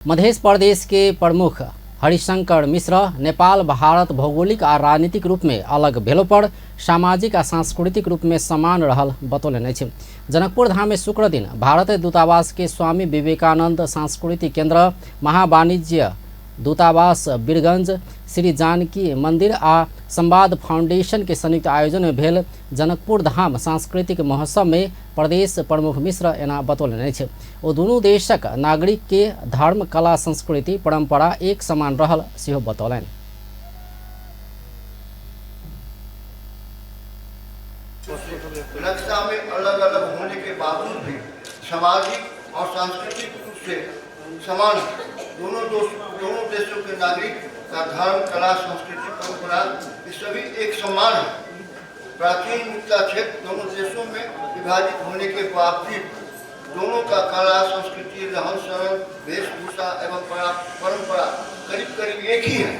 मध्य प्रदेश के प्रमुख हरिशंकर मिश्र नेपाल भारत भौगोलिक आ राजनीतिक रूप में अलग भेलो पर सामाजिक आ सांस्कृतिक रूप में समान रहल बतौलनि अछि। जनकपुर धाम में शुक्र दिन भारतीय दूतावास के स्वामी विवेकानंद सांस्कृतिक केंद्र, महावाणिज्य दूतावास बीरगंज, श्री जानकी मंदिर आ संवाद फाउंडेशन के संयुक्त आयोजन में भेल जनकपुर धाम सांस्कृतिक महोत्सव में प्रदेश प्रमुख मिश्र एना बतौलनि अछि। ओ दुनू देशक नागरिक के धर्म, कला, संस्कृति, परंपरा एक समान रहल सेहो बतौलनि। नक्शा में अलग अलग होने के बावजूद भी सामाजिक और सांस्कृतिक रूप से समान दोनों दोनों देशों के नागरिक का धर्म, कला, संस्कृति, परंपरा ये सभी एक समान है। प्राचीन मिथिला क्षेत्र दोनों देशों में विभाजित होने के बावजूद दोनों का कला, संस्कृति, रहन सहन, वेशभूषा एवं परंपरा करीब करीब एक ही है।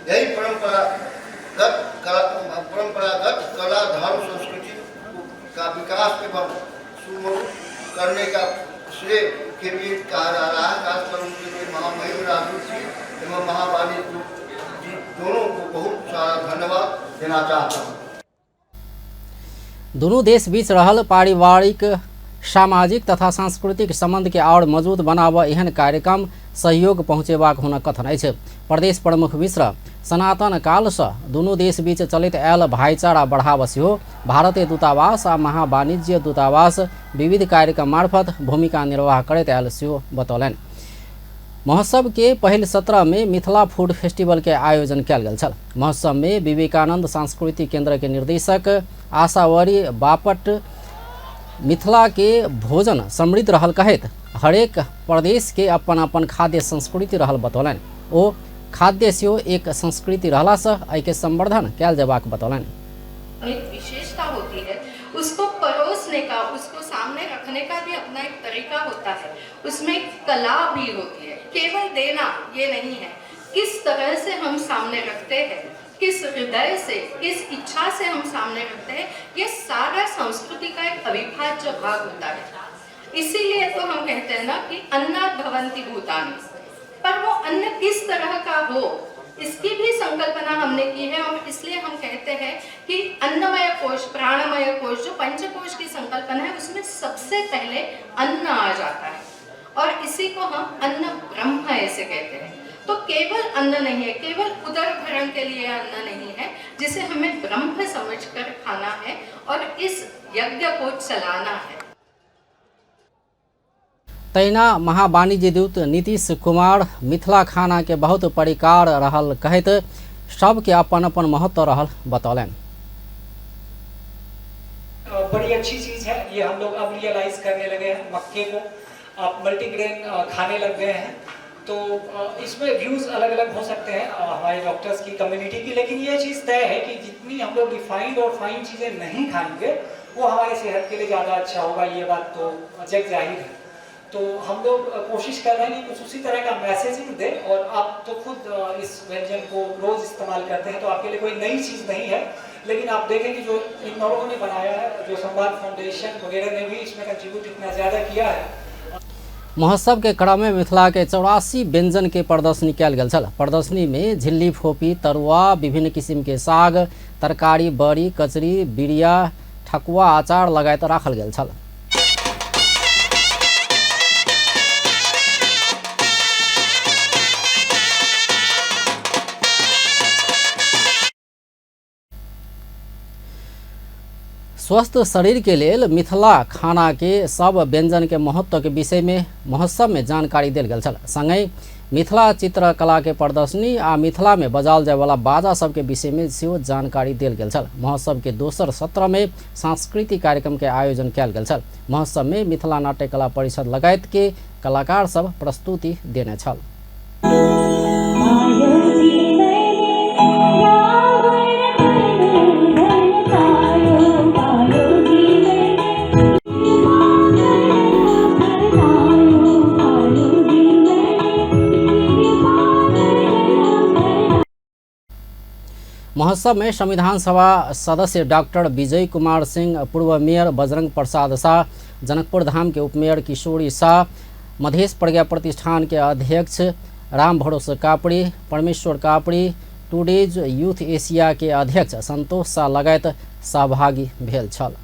यही परंपरागत कला, धर्म, संस्कृति का विकास एवं सुमधुर करने का श्रेय के लिए कहा जा रहा है। खासकर उनके लिए महामहिम राजदूत जी एवं महावाणी जी दोनों को बहुत सारा धन्यवाद देना चाहता हूँ। दुनू देश बीच रहल पारिवारिक, सामाजिक तथा सांस्कृतिक संबंध के और मजबूत बनाबऽ एहन कार्यक्रम सहयोग पहुँचेबाक हुनक कथन अछि। प्रदेश प्रमुख मिश्र सनातन कालसँ दुनू देश बीच चलैत आयल भाईचारा बढ़ाबऽ सेहो भारतीय दूतावास आ महावाणिज्य दूतावास विविध कार्यक्रम मार्फत भूमिका निर्वाह करैत आयल सेहो बतौलनि। महोत्सव के पहिल सत्र में मिथिला फूड फेस्टिवल के आयोजन कयल गेल छल। महोत्सव में विवेकानंद सांस्कृतिक केंद्र के निर्देशक आशावरी बापट मिथिला के भोजन समृद्ध रहल कहैत हरेक प्रदेश के अपन अपन खाद्य संस्कृति रहल बतौलनि। ओ खाद्य सेहो एक संस्कृति रहलासँ एहिके संवर्धन कयल जेबाक बतौलनि। एक विशेषता होती है, उसको परोसने का, उसको सामने रखने का भी अपना एक तरीका होता है, उसमें एक कला भी होती है। केवल देना ये नहीं है, किस तरह से हम सामने रखते हैं, किस हृदय से, किस इच्छा से हम सामने रखते हैं, ये सारा संस्कृति का एक अविभाज्य भाग होता है। इसीलिए तो हम कहते हैं ना कि अन्नाद् भवन्ति भूतानि, पर वो अन्न किस तरह का हो इसकी भी संकल्पना हमने की है। और इसलिए हम कहते हैं कि अन्नमय कोश, प्राणमय कोश, जो पंचकोश की संकल्पना है उसमें सबसे पहले अन्न आ जाता है और इसी को हम अन्न ब्रह्म ऐसे कहते हैं। तो केवल अन्न नहीं है, केवल उदर भरण के लिए अन्न नहीं है, जिसे हमें ब्रह्म समझकर खाना है और इस यज्ञ को चलाना है। तहिना महावाणिज्य दूत नीतीश कुमार मिथिला खाना के बहुत परिकार रहल कहैत सबके अपन अपन महत्व रहल बतौलनि। बड़ी अच्छी चीज़ है ये, हम लोग अब रियलाइज़ करने लगे हैं मक्के को, आप मल्टीग्रेन खाने लग गए हैं। तो इसमें व्यूज़ अलग अलग हो सकते हैं हमारे डॉक्टर्स की कम्युनिटी की, लेकिन ये चीज़ तय है कि जितनी हम लोग रिफाइंड और फाइन चीज़ें नहीं खाएंगे वो हमारे सेहत के लिए ज़्यादा अच्छा होगा, ये बात तो जग जाहिर है। तो हम लोग कोशिश कर रहे हैं कि कुछ उसी तरह का मैसेजिंग दें, और आप तो खुद इस व्यंजन को रोज़ इस्तेमाल करते हैं तो आपके लिए कोई नई चीज़ नहीं है। लेकिन आप देखें कि जो इन लोगों ने बनाया है, जो संवाद फाउंडेशन वगैरह ने भी इसमें कंट्रीब्यूट इतना ज़्यादा किया है। महोत्सव के क्रम में मिथिला के 84 व्यंजन के प्रदर्शनी कयल गेल छल। प्रदर्शनी में झिल्ली, फोपी, तरुआ, विभिन्न किस्म के साग, तरकारी, बड़ी, कचरी, बिरिया, ठकुआ, अचार लगायत राखल गेल छल। स्वस्थ शरीर के लेल मिथिला खाना के सब व्यंजन के महत्व के विषय में महोत्सव में जानकारी देल गेल छल। संगहि मिथिला चित्रकला के प्रदर्शनी आ मिथिला में बजाओल जाय वाला बाजा सब के विषय में सेहो जानकारी देल गेल छल। महोत्सव के दोसर सत्र में सांस्कृतिक कार्यक्रम के आयोजन कयल गेल छल। महोत्सव में मिथिला नाट्य कला परिषद लगायत के कलाकार सब प्रस्तुति देने छल। महोत्सव में संविधान सभा सदस्य डॉक्टर विजय कुमार सिंह, पूर्व मेयर बजरंग प्रसाद शाह, जनकपुर धाम के उपमेयर किशोरी शाह, मधेश प्रज्ञा प्रतिष्ठान के अध्यक्ष Ram Bharos Kapadi, Parmeshwar Kapadi, today's youth Asia के अध्यक्ष संतोष शाह लगायत सहभागी भेल छल।